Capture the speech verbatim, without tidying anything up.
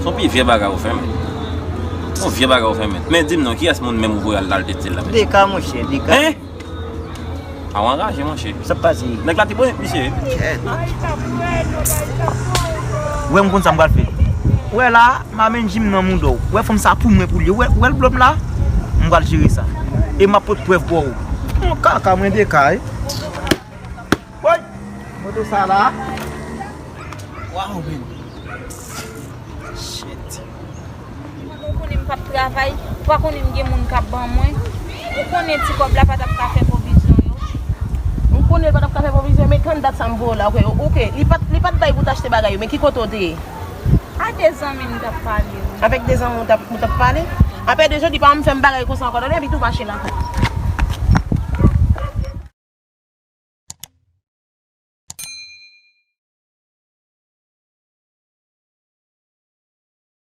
Yon pi vye bagay ou fè, men. Yon vye bagay ou fè, men. Men di m non, kiyès moun menm ou voye al, al tete l la, men? Deka, monchè, Deka. Hein? A, w anraje, monchè. Sa k pase? Nèg la te bon, misye. Kèt. Wè, m konn sa m pral fè. Wè la, m a menm jim nan mouda w. Wè, fanm sa pou mwen pou li. Wè, wè l blòm la? M pral jere sa. E m ap pot prèv ba w. Yon kaka, mwen, Deka, wi. Woy! Moto sa la. Waw, men. Shit. Ou konnen m p ap travay, ou pa konnen m gen moun k ap ban mwen. Ou konnen ti kòb la pa t ap ka fè pwovizyon yo. M konnen l pa t ap ka fè pwovizyon, men kann dat sa m voye w la, ok, ok, li pa t, li pa t bay pou t achte bagay yo, men ki kote w te ye? A de zanmi m t ap pale, wi. Avèk de zanmi w t ap, ou t ap pale? Apre de jodi, pa janm fè m bagay konsa ankò, tande, epi tou fache la ankò.